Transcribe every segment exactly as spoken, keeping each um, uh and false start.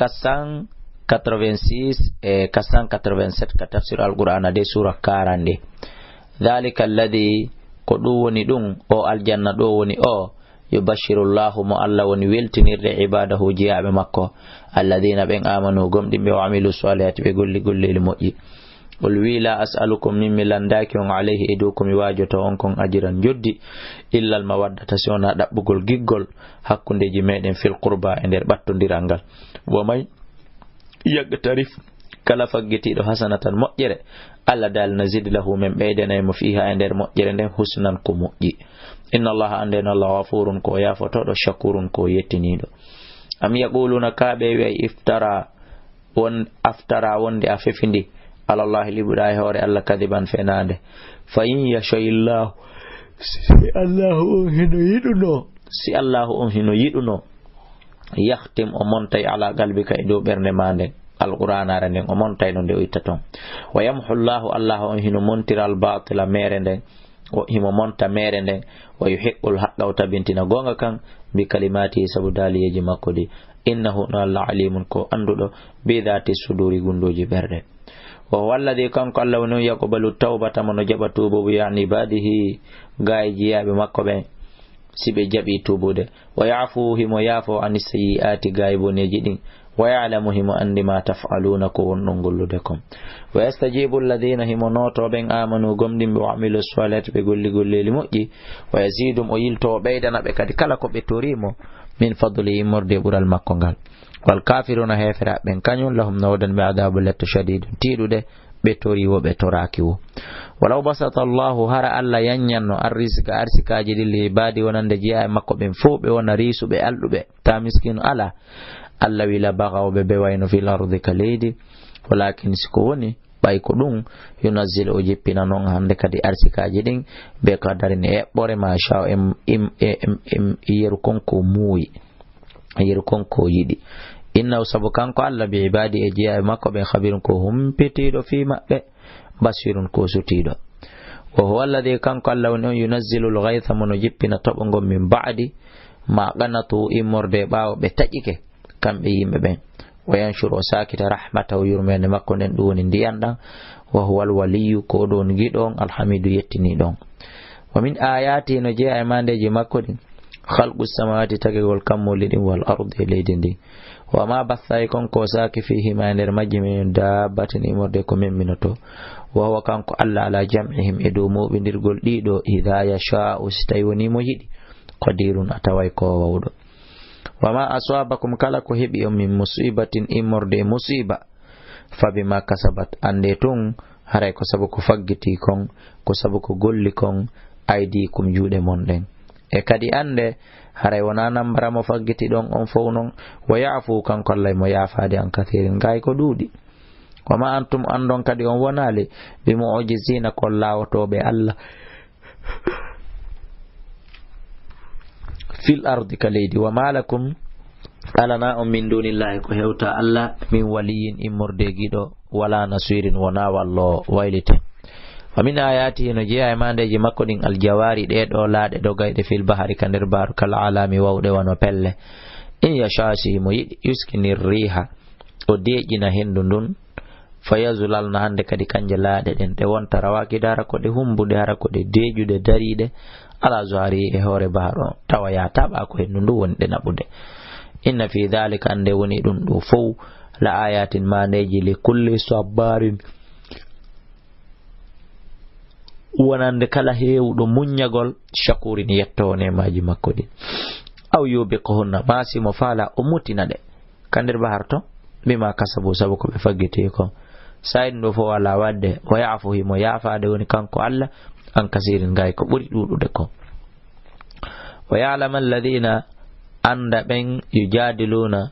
quatre cent quatre-vingt-six e quatre cent quatre-vingt-sept ka tafsir Alqur'aana de, suura quarante. Dhalika alladhi, ko ɗum woni ɗum, o aljanna ɗo woni o, yubashshiru Allahu, mo Allah woni weltinirde, ibadahu, jiyaaɓe makko, alladhina, ɓen, amanu, gomɗimɓe, wa amilu salihati, ɓe golli golleeli moƴƴi. Qul, wi, la as'alukum, min mi landaaki on, alayhi, e dow ko mi waajoto on kon, ajiran, joddi, illa al mawaddata, si wonaa ɗaɓɓugol giggol hakkundeeji meɗen, fil qurba, e nder ɓattondiral ngal. Wa man yaqtarif, kala faggitiiɗo, hasanatan, moƴƴere, Allah daal, nazid lahu, men ɓeydanay mo, fiha, e nder moƴƴere nden, husnan, ko moƴƴi. Inna Allaha, anndeno Allah, ghafurun, ko o yaafotooɗo, shakurun, ko o yettiniiɗo. Am yaquluna, ka ɓe wi'ay, iftara, won, aftara, wonde a fefindi, alallahi, liɓuɗa e hoore Allah, kadiban, fenaande. Fa in yasha Illahu, si Allahu on hino yiɗuno, si Allahu on hino yiɗuno, yahtim, o montay, ala qalbika, e dow ɓernde ma nden, Alqur'aanaare nden, o montay no nde o itta ton. Wa yamhu Allahu, Allah on hino montira, al batila, meere nden, o himo monta meere nden, wa yuhiqqul haqqa, o tabintina goonga kan, bi kalimatihi, sabu daaliyeeji makko ɗi. Innahu, no Allah, alimun, ko annduɗo, bi dhati suduri, gunndooji ɓerɗe. Wa huwa alladhi, kanko Allah woni on, yaqbalu tawbata, mo no jaɓa tuubuubu, yani ibadihi, gaa e jiyaaɓe makko ɓen, si ɓe jaɓi tuubude. Wa ya'fu, himo yaafo, ani sayyi'ati, gaa e boneeji ɗin. Wa ya'lamu, himo anndi, ma taf'aluna, ko wonɗon gollude kon. Wa yastajibu alladhina, himo nooto ɓen, amanu, gomɗimɓe, wa amilu salihati, ɓe golli golleeli moƴƴi. Wa yazidum, o yilto, o ɓeydana ɓe kadi kala ko ɓe tori mo, min fadli, immorde e ɓural makko ngal. Wal kafiruna, heeferaaɓe ɓen kañum, lahum, no woodani ɓe, adabu, lette, shadidun, tiiɗuɗe, ɓe tori wo, ɓe toraaki wo. Walaw basata Allahu, hara Allah yanñanno, arrizqa, arsikaaji ɗin, li ibadi, wonande jiyaaɓe makko ɓen fow, ɓe wona riisuɓe, alɗuɓe, ta miskinu alaa. Allah wi, la bagaw, ɓe bewayno, fil ardi, ka leydi. Walakin, si ko woni, ɓay ko ɗum, yunazzilu, o jippina non hande kadi arsikaaji ɗin, be qadarin, e eɓɓore, ma sha, em, im, e, em, em, yeru kon ko muuyi. Yeru kon ko yiɗi. Innahu, sabu kanko Allah, bi ibadi, e jiyaaɓe makko ɓen, khabirun, ko humpitiiɗo fii maɓɓe, basirun, ko sutiiɗo. Wa huwa alladhi, kanko Allah woni on, yunazzilul ghaytha, mo no jippina toɓo ngon, min ba'di ma qanatu, immorde ɓaawo ɓe taƴike, kamɓe yimɓe ɓen. Wa yanshuru, o saakita, rahmatahu, yurmeende makko nden, ɗum woni ndiyan ɗan. Wa huwal waliyyu, ko ɗon giɗo on, alhamidu, yettiniiɗo on. Wa min ayatihi, no jeyaa e mandeeji makko ɗin, khalqu samawati, tagegol kammuuli ɗin, wal ardi, e leydi ndin. Wa ma batha, e kon ko o saaki, fihima, e nder majji, min dabbatin, immorde ko memminoto. Wa huwa, kanko Allah, ala jam'ihim, e dow mooɓindirgol ɗiɗo, idha yasha'u, si tawi woni mo yiɗi, qadirun, a taway ko o wawɗo. Wa ma asabakum, kala ko heɓi on, min musibatin, immorde e musiba, fa bima kasabat, annde tun, haray ko sabu ko faggiti kon, ko sabu ko golli kon, aydikum, juuɗe mon ɗen. E kadi annde, haray wonaa nambara mo faggiti ɗon on fow non, wa ya'fu, kanko Allah mo yaafaade, an kathirin, gaay ko ɗuuɗi. Wa ma antum, anndon kadi on wonaali, bi mu'jizina, ko laawotooɓe Allah, fil ardi, ka leydi. Wa ma lakum, alana on, min dunillahi, ko hewta Allah, min waliyin, immorde giɗo, wala nasirin, wona wallo waylite. Wa min ayatihi, no jeyaa e mandeeji makko ɗin, aljawari, ɗe ɗo laaɗe dogayɗe, fil bahari, ka nder baaru, kal alami, wawɗe wano pelle. In yasha, si mo yiɗi, yuskinir riha, o deeƴina hendu ndun, fa yazulalna, hande kadi kanje laaɗe ɗen, ɗe wonta rawakida, hara ko ɗe humbuɗe, hara ko ɗe deeƴuɗe, dariiɗe, ala zuhari, e hoore bahar on, tawa ya taɓa ko hendu ndu woni ɗe naɓude. Inna fi dhalika, ande woni ɗum ɗo fow, la ayatin, mandeeji, li kulli sabbarin, wonande kala heewuɗo muññagol, shakurin, yettoowo neemaaji makko ɗin. Aw yubiqahunna, maa si mo faala o mutina ɗe ka nder bahar ton, bima kasabu, sabu ko ɓe faggiti kon. Sa ɗum ɗo fof alaa waɗde, wa ya'fu, himo yaafaade woni kanko Allah, an kasirin, gaay ko ɓuri ɗuuɗude kon. Wa ya'lamu alladhina, annda ɓen, yujadiluna,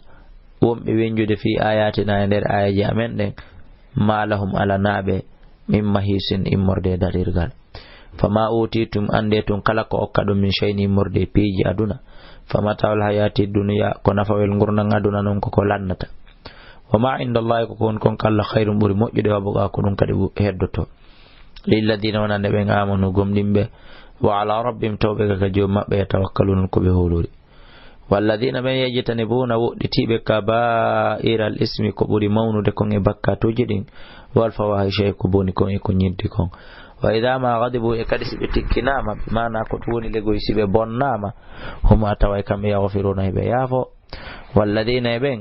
wonɓe wenjude, fi ayatina, e nder ayaji amen ɗen, ma lahum, alanaaɓe, min mahisin, immorde e darirgal. Fama utitum, annde tun kala ko okka ɗum, min shay'in, immorde e piiji aduna. Fa mata'ul hayati dunya, ko nafawel ngurndan aduna non ko ko lannata. Wa ma indallahi, ko kon kon ka Allah, khayrun, ɓuri moƴƴude, wa abqa, ko ɗum kadi ɓu-, heddoto. Lilladhina, wonande ɓen, amanu, gomɗimɓe, wa ala rabbihim, tawɓe ka joom maɓɓe, yatawakkaluna, ko ɓe hoolori. Walladina ɓen yajtanibuuna woɗɗitiiɓe kabaa'ira al ismi ko ɓuri mawnude kon e bakkatuuji ɗin, wal fawaahisha e ko boni kon e ko ñiddi kon. Wa idaa maa gadibu e kadi si ɓe tikkinaama, bi maanaa ko ɗum woni legoy si ɓe bonnaama, hum a taway kamɓe yaghfiruuna hiɓe yaafo. Walladina e ɓen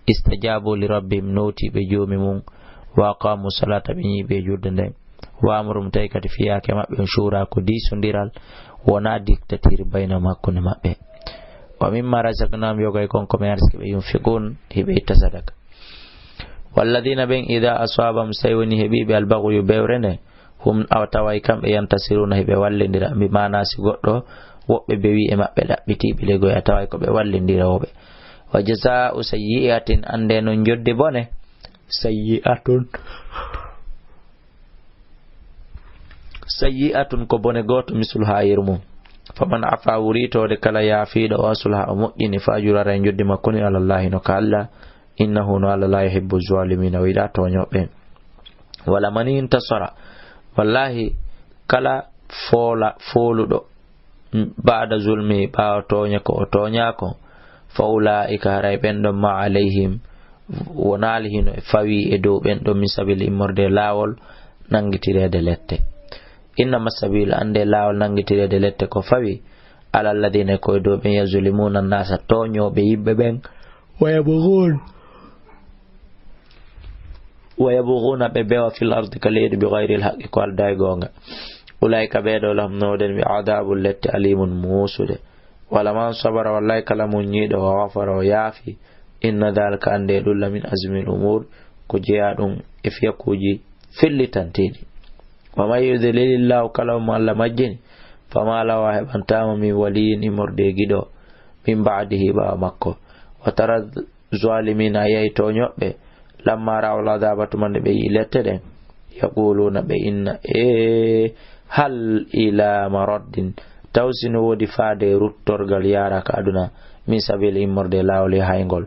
istajaabu li rabbihim nootiiɓe joomi mum, wa aqaamu salata ɓe ñiiɓe julde nden. Wa amruhum tawi kadi fiyaake maɓɓe on shuura ko diisondiral, wonaa dictature baynahum hakkunde maɓɓe. Wa mimma razaqnahum yoga e kon ko men arsiki ɓe yunfiqun hiɓe itta sadaka. Walladina ɓen ida asabahum so tawi woni heɓiɓe albagyu bewre nde, hum a taway kamɓe yantasiruna hiɓe wallindira bi maana si goɗɗo woɓɓe bewi e maɓɓe ɗaɓɓitiɓe legoy a taway ko ɓe wallindirooɓe. Wa jazaa'u sayyi'atin annde non jodde bone sayyi'atun Sayyi'atun ko bone gooto misluhaa yeru mum. Faman afaa wuriitoode kala yaafiiɗo o asulaha o moƴƴini fa ajuraara e njoddi makko ni alallaahi no ka Alla. Innahu no Alla laa yuhibbu zaalimiina o yiɗaa tooñooɓe. Wala man intasara wallaahi kala foola fooluɗo ba'da zulmi ɓaawo tooña ko o tooñaa ko. Fa ulaa'ika haray ɓen ɗon ma alayhim wonaali hino e fawi e dow ɓen ɗon min sabiili immorde e laawol nanngitireede lette. Innama sabiilu annde laawol nanngitireede lette ko fawi ala alladina e koye dow ɓen yazlimuuna annasa tooñooɓe yimɓe ɓen. Wa yabghuun wa yabghuuna ɓe bewa fil ardi ka leydi bi ghayril haqqi ko aldaa e goonga. Ulaa'ika ɓee ɗoo lahum nooden ɓe adaabun lette aliimun muusude. Wala man sabara wallay kala muññiiɗo wa ghafara o yaafi. Inna dhalika annde ɗum la min azmil umuur ko jeyaa ɗum e fiyakuuji fellitanteeɗi. Wa man yudlilillahu kala mo Alla majjini fama lahu a heɓantaama min waliyin immorde e giɗo min ba'dihi ɓaawo makko. Wa tara zaalimiina a yi'ay tooñooɓe lamma ra'awul adaaba tuma nde ɓe yi'i lette ɗen yaquluuna ɓe inna e hal ila maraddin taw si no woodi faade ruttorgal yaara ka aduna min sabiili immorde e laawol e hayngol.